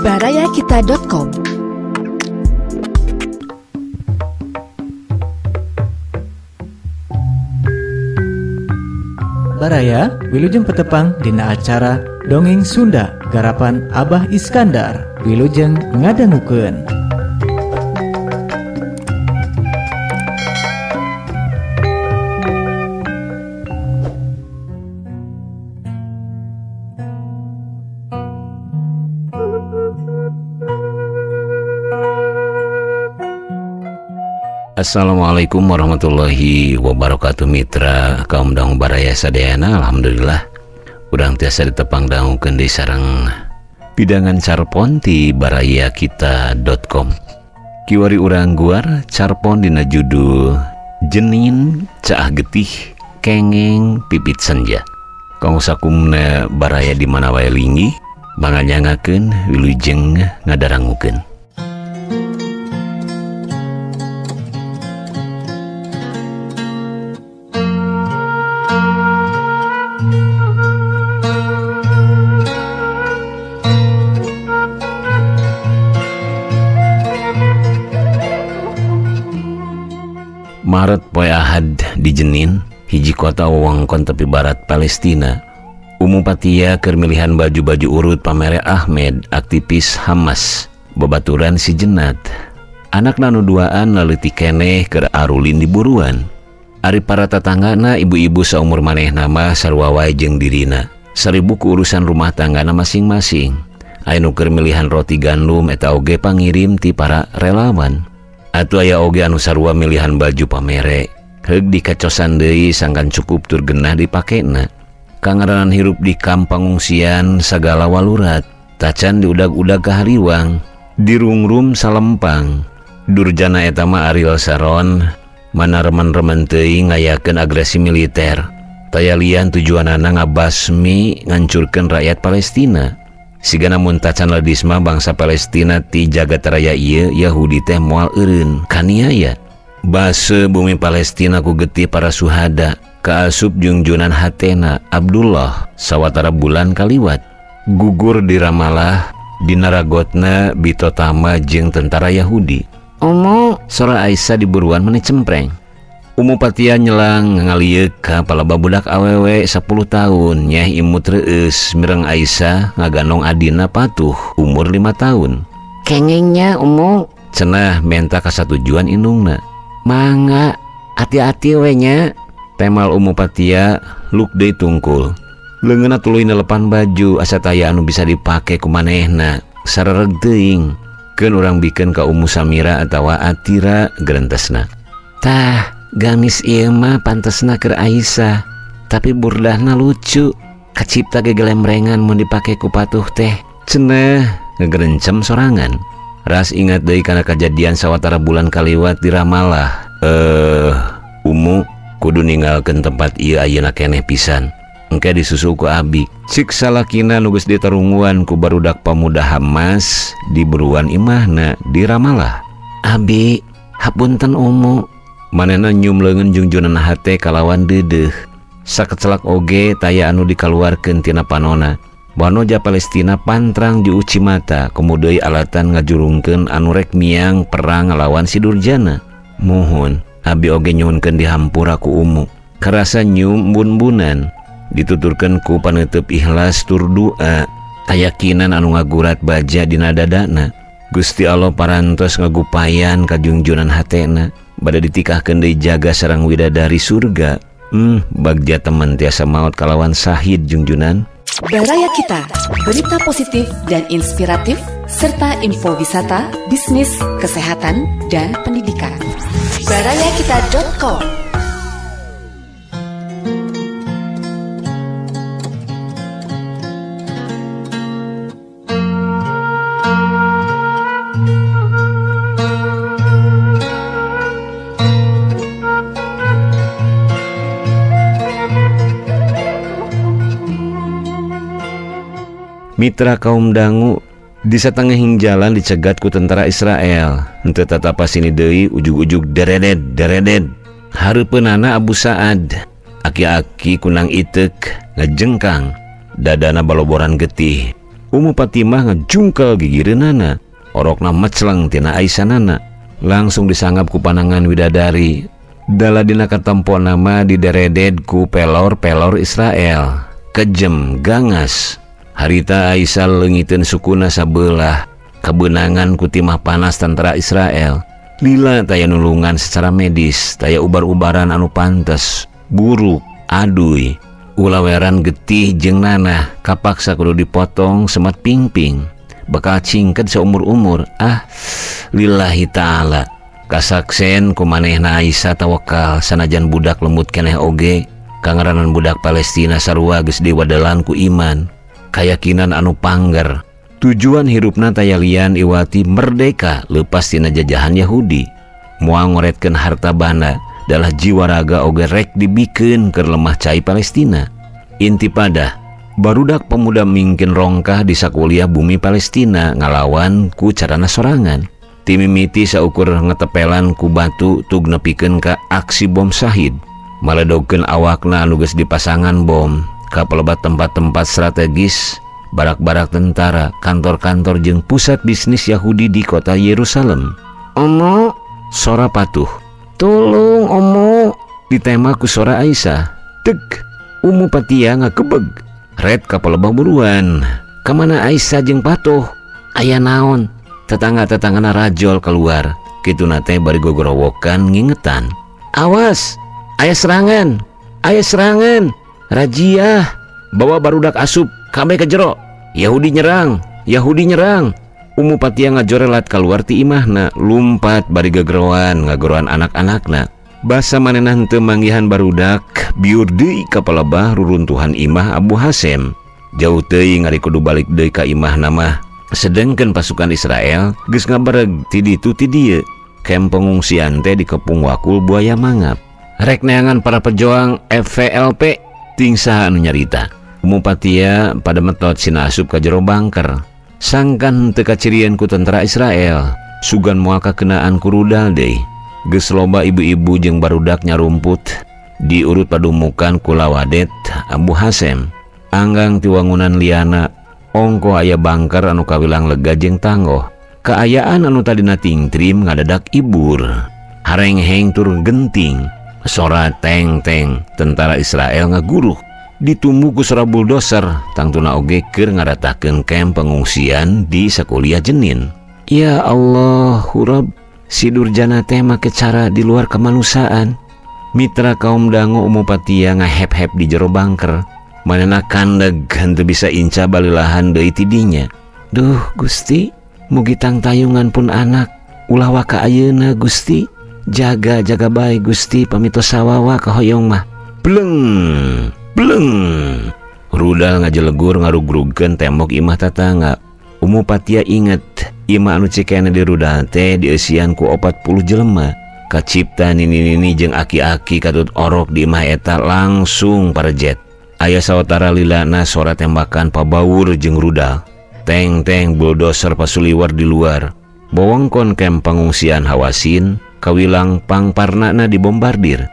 Barayakita.com. Baraya wilujeng petepang dina acara Dongeng Sunda garapan Abah Iskandar wilujeng ngadangukeun. Assalamualaikum warahmatullahi wabarakatuh, mitra kaum dangu baraya sadayana. Alhamdulillah urang tiasa ditepang dangukeun deui sareng pidangan carpon ti barayakita.com. Kiwari urang guar carpon dina judul Jenin Caah Getih Kengeng Pipit Senja. Kanggo sakumna baraya di mana wae linggih manganyangakeun wilujeng ngadarangukeun. Maret poe Ahad di Jenin, hiji kota wewengkon tepi barat Palestina. Umu Patia keur milihan baju-baju urut pamere Ahmed, aktivis Hamas, babaturan si Jenat. Anakna nu duaan laleutik keneh keur arulin di buruan. Ari para tatanggana ibu-ibu saumur manehna mah sarua wae jeung dirina. Saribu ku urusan rumah tanggana masing-masing. Aya nu keur milihan roti gandum eta oge pangirim ti para relawan. Atuh aya oge anu sarua milihan baju pamere. Heug dikacosan deui sangkan cukup tur genah dipakena. Kangaranan hirup di kamp pangungsian sagala walurat. Tacan diudag-udag ka hariwang, dirungrum salempang. Durjana eta mah Ariel Sharon mana remen-remen teuing ngayakeun agresi militer. Taya lian tujuanana ngabasmi ngancurkeun rakyat Palestina. Sigana mun tacan ledisma bangsa Palestina ti jagat raya ieu Yahudi teh moal eureun kaniaya. Base bumi Palestina ku getih para suhada kaasup jungjunan hatena Abdullah sawatara bulan kaliwat gugur di Ramallah dina ragotna bitotama jeung tentara Yahudi. Omo sora Aisyah di buruan meni cempreng. Umu Patia nyelang ngalieuk ka palaba budak awewe 10 tahun nyeh imut reueus mireng Aisyah ngaganong adina patuh umur 5 tahun. Kengengnya Umu cenah menta kasatujuan indungna. Mangga hati-hati we nya. Temal Umu Patia luk deui tungkul. Leungeunna tuluy nelepan baju asa taya anu bisa dipake ku manehna sarereg teuing. Keun urang bikeun ka Umu Samira atawa Atira gerentesna. Tah gamis ieu mah pantesna keur Aisyah, tapi burdahna lucu. Kacipta gegelemrengan mun dipake ku patuh teh. Cenah ngegerencem sorangan. Ras ingat deui kana kajadian sawatara bulan kaliwat di Ramallah. Umu kudu ninggalkeun tempat ieu ayeuna keneh pisan. Engke disusul ku abi. Cik salakina nu geus ditarunguan ku barudak pamuda Hamas di buruan imahna di Ramallah. Abi, hapunten Umu. Manehna nyum leungeun jungjunan hate kalawan deudeuh. Sakecelak oge taya anu dikaluarkeun tina panona. Wanoja Palestina pantrang diuci mata komo deui alatan ngajurungkeun anu rek miang perang ngalawan si Durjana. Muhun, abi oge nyuhunkeun dihampura ku Umu. Karasa nyum bun-bunan dituturkeun ku paneuteub ikhlas tur doa. Kayakinan anu ngagurat baja dina dadana. Gusti Allah parantos ngagupayan ka jungjunan hatena. Bada ditikahkeun deui jaga sareng widadari surga. Bagja teman tiasa maot kalawan sahid jungjunan. Baraya Kita, berita positif dan inspiratif serta info wisata, bisnis, kesehatan, dan pendidikan. Barayakita.com. Mitra kaum dangu di satengahing jalan dicegat ku tentara Israel. Henteu tatapa sini deui ujug-ujug deredet deredet. Hareupeunana Abu Saad, aki-aki kunang iteuk ngejengkang, dadana baloboran getih. Umu Fatimah ngajungkel gigireunana. Orokna meceleng tina Aisyahna. Langsung disanggap ku panangan widadari. Dala dina katempona mah didereded ku pelor-pelor Israel. Kejem gangas. Harita Aisyah leungiteun sukuna sabelah. Kabeunangan ku timah panas tentara Israel. Lila taya nulungan secara medis, taya ubar-ubaran anu pantes, buruk, aduy. Ulaweran getih jeung nanah, kapaksa kudu dipotong semat pingping. Bakal cingket seumur-umur. Ah, lillahi ta'ala. Kasaksen ku manehna Aisyah tawakal sanajan budak lemut keneh oge. Kangaranan budak Palestina sarua geus diwadelan ku iman, kayakinan anu pangger. Tujuan hirupna taya lian iwati merdeka lepas tina jajahan Yahudi. Moal ngoretkeun harta banda dalah jiwa raga oge rek dibikeun keur lemah cai Palestina. Intifadah barudak pemuda mingkin rongkah di sakuliah bumi Palestina ngalawan ku carana sorangan. Timimiti saukur ngetepelan ku batu tug nepikeun ka aksi bom syahid. Maledogkeun awakna anu geus dipasangan bom ka pelebat tempat-tempat strategis, barak-barak tentara, kantor-kantor jeung pusat bisnis Yahudi di kota Yerusalem. Omo, sora patuh. Tolong omo, ditema ku sora Aisyah. Deg, Umu Patia ngakebeg. Red ka pelebah buruan. Kamana Aisyah jeung patuh? Aya naon? Tetangga-tetanggana rajol keluar. Kituna teh bari gogorowokan ngingetan. Awas, aya serangan, aya serangan, rajiah, bawa barudak asup, kabeh ke jero. Yahudi nyerang, Yahudi nyerang. Umu Patia ngajorelat keluar ti imahna, lumpat bari gegeroan, ngageroan anak-anakna. Basa manehna henteu manggihan barudak, biur deui ka palebah ruruntuhan imah Abu Hasem. Jauh teuing ari kudu balik deui ka imahna mah. Sedengkeun pasukan Israel geus ngabareg ti ditu ti dieu. Kem pengungsian teh dikepung wakul buaya mangap. Rek neangan para pejuang FVLP ting saha anu nyarita. Umu Patia pada metot sina asup ka jero bangker. Sangkan teu kacirian ku tentara Israel, sugan moal kakenaan ku rudal deui. Geus loba ibu-ibu jeung barudak nyarumput diurut padumukan ku lawadet Abu Hasem. Anggang ti wangunan liana ongko aya bangker anu kawilang lega jeung tanggoh. Kaayaan anu tadina tingtrim ngadadak ibur. Harengheng tur genting. Sora teng-teng tentara Israel ngaguruh. Ditumbu ku sora bulldozer tangtuna oge keur ngaratakeun kem pengungsian di sakuliah Jenin. Ya Allah, hurab si durjana teh make cara di luar kemanusiaan. Mitra kaum dango Umu Patia ngahep-hep di jero bangker. Manehna kandeg henteu bisa inca balilahan deui ti dinya. Duh Gusti, mugi tangtayungan pun anak ulah waka ayeuna Gusti. Jaga-jaga bae Gusti pamito sawawa kahoyong mah. Bleng, bleng. Rudal ngajelegur ngarugrugkeun tembok imah tatangga. Umu Patia inget imah anu cikene di rudal teh dieusian ku 40 jelema. Kacipta nini-nini jeung aki-aki katut orok di imah eta langsung parejet. Aya sawatara lilana sora tembakan pabawur jeung rudal. Teng-teng bulldozer pasuliwar di luar. Bowongkon kem pengungsian Hawasin kawilang pangparnana dibombardir.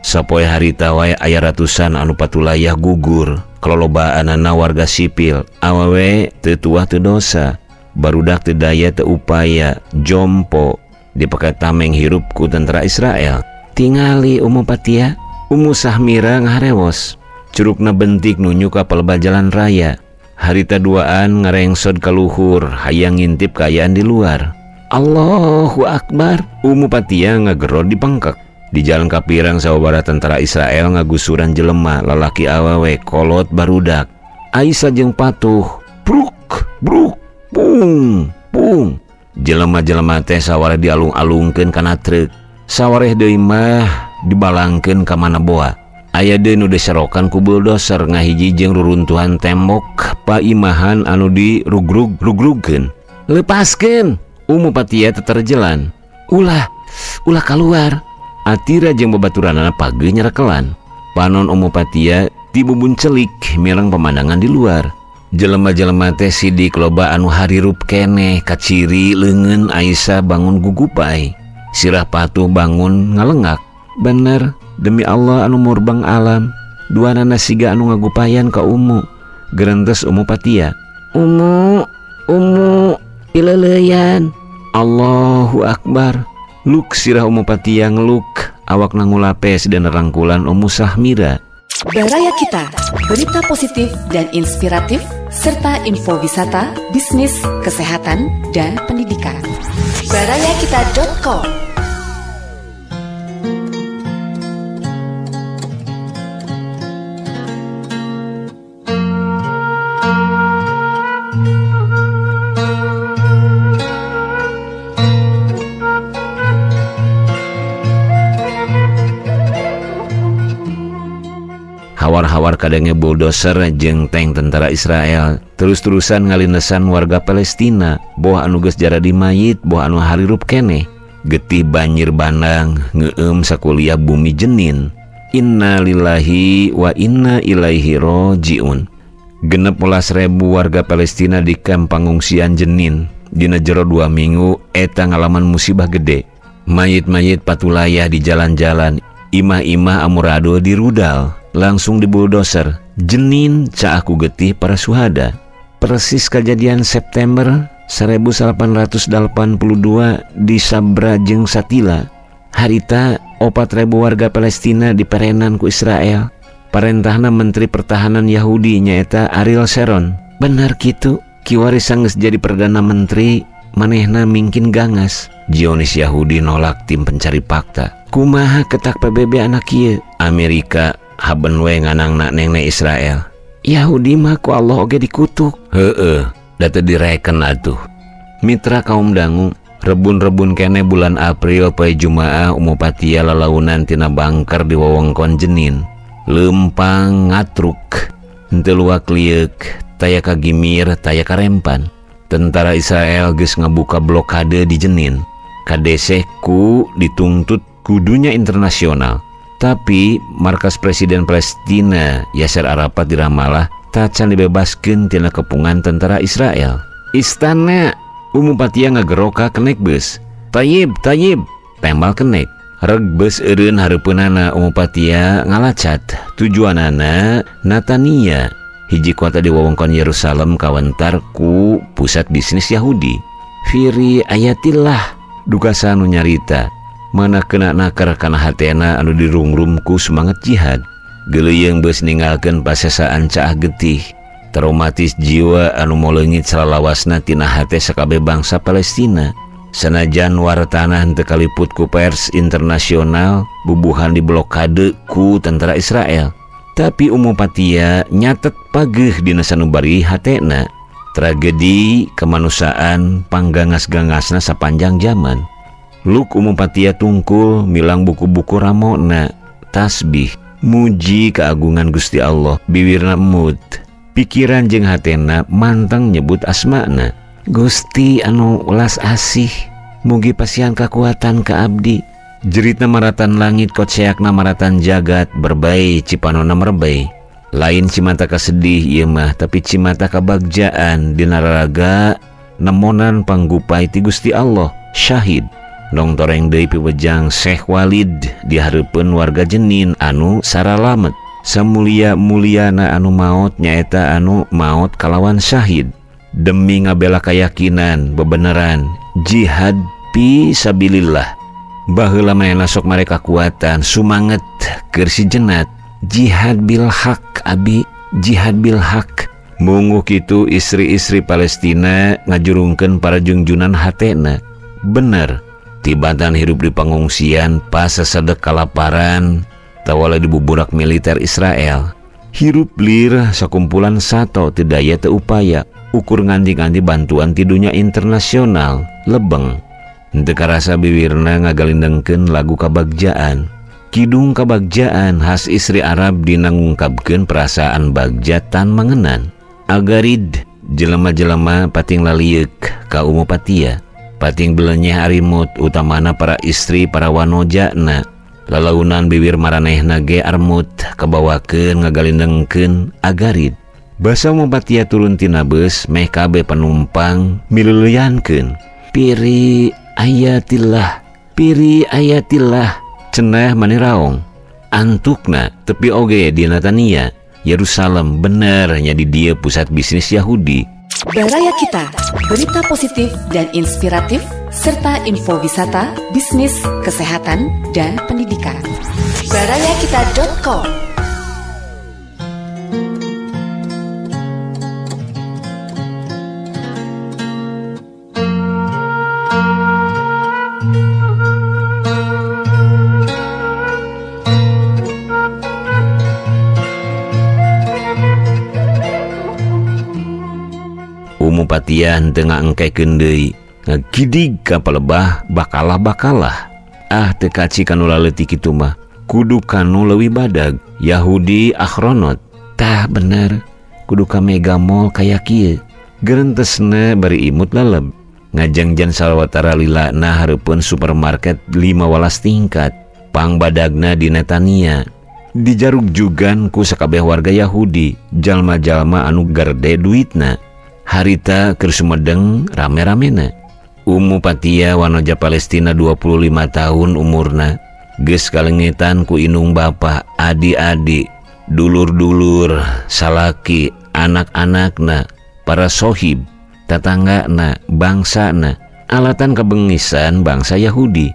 Sapoe harita wae aya ratusan anu patulayah gugur. Kalolobaanana warga sipil, awewe teu tuah teu dosa, barudak teu daya teu upaya, jompo dipake tameng hirup ku tentara Israel. Tingali Umu Patia, Umu Sahmira ngaharewos. Curugna bentik nunyu ka palebah jalan raya. Harita duaan ngarengsod ka luhur, hayang ngintip kaayaan di luar. Allahu Akbar, Umu Patia ngagerod di pengkek. Di jalan kapirang sawabara tentara Israel ngagusuran jelema, lalaki awewe, kolot barudak. Aisyah jeung patuh, bruk, bruk, pung, pung. Jelema-jelema teh sawareh dialung-alungkeun kana truk. Sawareh deui mah dibalangkeun ka mana boa. Aya deui nu diserokan ku bulldozer ngahiji jeung ruruntuhan tembok paimahan anu dirugrug-rugrugkeun. Lepaskeun! Umu Patia teterjelan. Ulah, ulah kaluar. Atira jeung babaturanana pageuh nyerekelan. Panon Umu Patia tibubun celik mireng pemandangan di luar. Jelema-jelema teh sidik loba anu harirup keneh kaciri leungeun Aisyah bangun gugupai. Sirah patuh bangun ngalengak. Bener, demi Allah anu murbang alam, duanana siga anu ngagupayan ka Umu. Gerentes Umu Patia. Umu, umu ileleuyan. Allahu Akbar. Luk sirah Umu Patia ngeluk, awak nangulapes dan rangkulan Umu Sahmira. Baraya Kita, berita positif dan inspiratif, serta info wisata, bisnis, kesehatan, dan pendidikan. Barayakita.com. Hawar-hawar kadangnya bulldozer jeung tank tentara Israel terus-terusan ngalindesan warga Palestina, boh anu geus jaradi mayit, boh anu harirup keneh. Getih banjir bandang ngeueum sakuliah bumi Jenin. Innalillahi wa inna ilaihi rojiun. 16.000 warga Palestina di kamp pangungsian Jenin dina jero 2 minggu eta ngalaman musibah gede. Mayit-mayit patulayah di jalan-jalan, imah-imah amurado dirudal, langsung dibuldoser. Jenin caah ku getih para suhada. Persis kejadian September 1882 di Sabra jeung Satila. Harita 4.000 warga Palestina diperenan ku Israel. Parentahna Menteri Pertahanan Yahudi nyaeta Ariel Sharon. Bener kitu, kiwari sanggeus jadi Perdana Menteri, manehna mingkin gangas. Zionis Yahudi nolak tim pencari fakta. Kumaha ketak PBB anak kieu? Amerika haben we nganangna nengne Israel. Yahudi mah ku Allah oge dikutuk. Heeh, da teu direken atuh. Mitra kaum dangu, rebun-rebun kene bulan April poe Jumaah Umu Patia lalaunan tina bangker di wewengkon Jenin. Leumpang ngatruk, henteu luak lieuk, taya kagimir, taya karempan. Tentara Israel geus ngabuka blokade di Jenin. Kadeseh ku dituntut kudunya internasional. Tapi markas Presiden Palestina Yasser Arafat di Ramallah tacan dibebaskeun tina kepungan tentara Israel. Istana Umu Patia ngageroka kenek bus. Tayib, tayib, tembal kenek. Reg bus eureun hareupeunana Umu Patia ngalacat. Tujuanana Natania, hiji kota di wewengkon Yerusalem kawentar ku pusat bisnis Yahudi. Firi ayatillah duka nu nyarita. Mana kena nakar kana hatena anu dirungrum ku semangat jihad. Geuleuyeung beus ninggalkeun pasesaan caah getih. Traumatis jiwa anu moleungit salalawasna tina hate sakabeh bangsa Palestina. Sanajan wartana henteu kaliput ku pers internasional, bubuhan diblokade ku tentara Israel. Tapi Umu Patia nyatet pageuh dina sanubari hatena. Tragedi kemanusiaan panggangas-gangasna sapanjang zaman. Luk Umu Patia tungkul milang buku-buku ramona, tasbih, muji keagungan Gusti Allah, biwirna emut, pikiran jeung hatena manteng nyebut asmana. Gusti anu ulas asih, mugi pasihan kakuatan ka abdi. Jeritna maratan langit koceakna maratan jagat, berbai cipanona merbei. Lain cimata kasedih ieu mah, tapi cimata kabagjaan dina raraga nemonan panggupai ti Gusti Allah, syahid. Nong toreng deui piwejang Syekh Walid di hareupeun warga Jenin anu saralamet. Samulia-muliana anu maot nyaeta anu maot kalawan syahid. Demi ngabela keyakinan, bebeneran, jihad fi sabilillah. Baheula manehna sok mereka kuatan, sumanget keur si jenat. Jihad bil haq abi, jihad bil haq. Mungguh kitu istri-istri Palestina ngajurungkeun para jungjunan hatena. Bener, tibatan hirup di pangungsian pas sesedek kalaparan tawala dibuburak militer Israel. Hirup lir sakumpulan sato teu daya teu upaya, ukur nganti-nganti bantuan ti dunya internasional lebeng. Henteu karasa biwirna ngagalindengkeun lagu kabagjaan. Kidung kabagjaan khas istri Arab dina ngungkapkeun perasaan bagja tan mangenan. Agarid jelema-jelema pating lalieuk ka Umu Patia. Pating belenyeh arimut utamana para istri para wanojana. Lalaunan bibir maranehna ge armut kabawakeun ngagalindengkeun agarid. Basa Umu Patia turun tina beus meh kabeh penumpang miluluyankeun. Piri ayatillah, piri ayatillah, cenah mani raong. Antukna tepi oge di Natania, Yerusalem bener nya di dieu pusat bisnis Yahudi. Baraya Kita, berita positif dan inspiratif, serta info wisata, bisnis, kesehatan, dan pendidikan. Barayakita.com. Umu Patiah teu ngaengkekeun deui, ngagidig ka palebah bakalah-bakalah. Ah, teu kaci kanu laleutik kitu mah, kudu kanu leuwih badag, Yahudi Ahronot. Tah bener, kudu ka Mega Mall kaya kieu. Gerentesna bari imut laleb. Ngajangjan sawatara lilana hareupeun supermarket 15 tingkat. Pangbadagna di Netania. Dijarug jugan ku sakabeh warga Yahudi, jalma-jalma anu garede duitna. Harita keur sumedeng rame-ramena. Umu Patia wanoja Palestina 25 tahun umurna, geus kalengetan ku inung bapa, adi-adi, dulur-dulur, salaki, anak-anakna, para sohib, tatanggana, bangsana, alatan kebengisan bangsa Yahudi.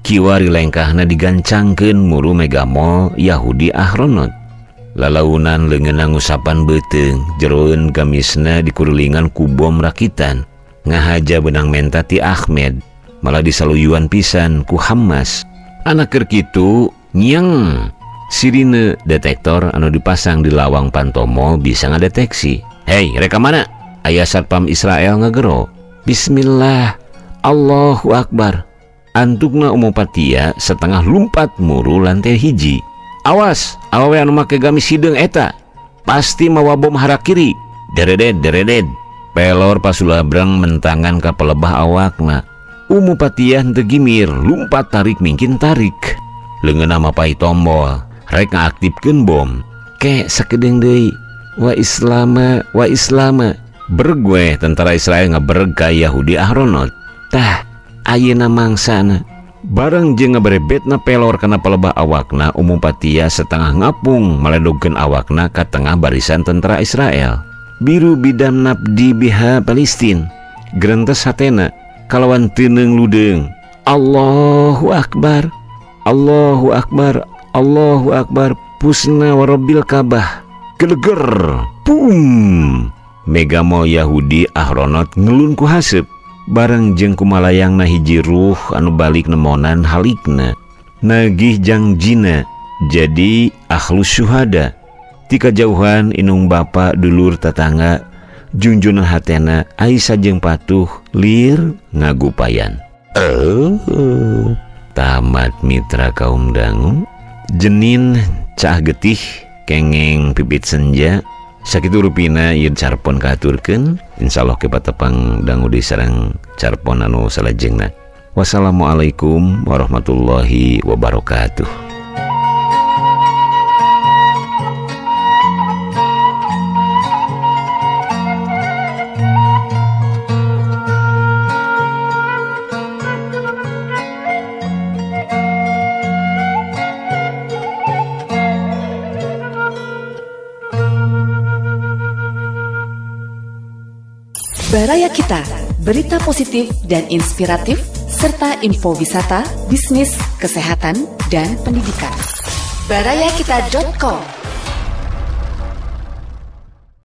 Kiwari lengkahna digancangkeun muru Mega Mall Yahudi Ahronot. Lalaunan leungeunna ngusapan beuteung, jeroeun gamisna dikurulingan ku bom rakitan. Ngahaja benang menta ti Ahmed, malah disaluyuan pisan ku Hamas. Anak keur kitu nyieng. Sirine detektor anu dipasang di lawang pantomol bisa ngadeteksi. Hei, reka mana? Aya satpam Israel ngagero. Bismillah, Allahu Akbar. Antukna Umu Patia setengah lumpat muru lantai hiji. Awas, awewe anu make gamis hideung eta pasti mawa bom harakiri. Dereded, dereded. Pelor pasulabrang mentangan ka pelebah awakna. Umu Patiah henteu gimir, lumpat tarik mingkin tarik. Leungeunna mapai tombol, rek ngaaktifkeun bom. Ke sakedeung deui. Wa Islama, wa Islama. Bereg we tentara Israel ngabereg ka Yahudi Ahronot. Tah, ayeuna mangsana. Bareng jeung ngaberebetna pelor kana palebah awakna, Umu Patia setengah ngapung maledogkeun awakna ka tengah barisan tentara Israel. Biru bidam nabdi biha Palestin. Gerentes hatena kalawan teuneung ludeung. Allahu Akbar, Allahu Akbar, Allahu Akbar, pusna warabbil Kabah. Geleger, pum. Mega Mall Yahudi Ahronot ngelun ku haseup. Bareng jeung kumalayangna hiji ruh anu balik nemonan halikna, nagih jangjina jadi ahlus syuhada. Ti kajauhan inung bapa dulur tatangga junjunan hatena Aisyah jeung patuh lir ngagupayan. Tamat mitra kaum dangu. Jenin cah getih kengeng pipit senja. Sakitu rupina ieu carpon kahaturkeun. Insyaallah ke patepang dangu deui sareng carpon anu salajengna. Wassalamualaikum warahmatullahi wabarakatuh. Baraya Kita, berita positif dan inspiratif, serta info wisata, bisnis, kesehatan, dan pendidikan. Barayakita.com.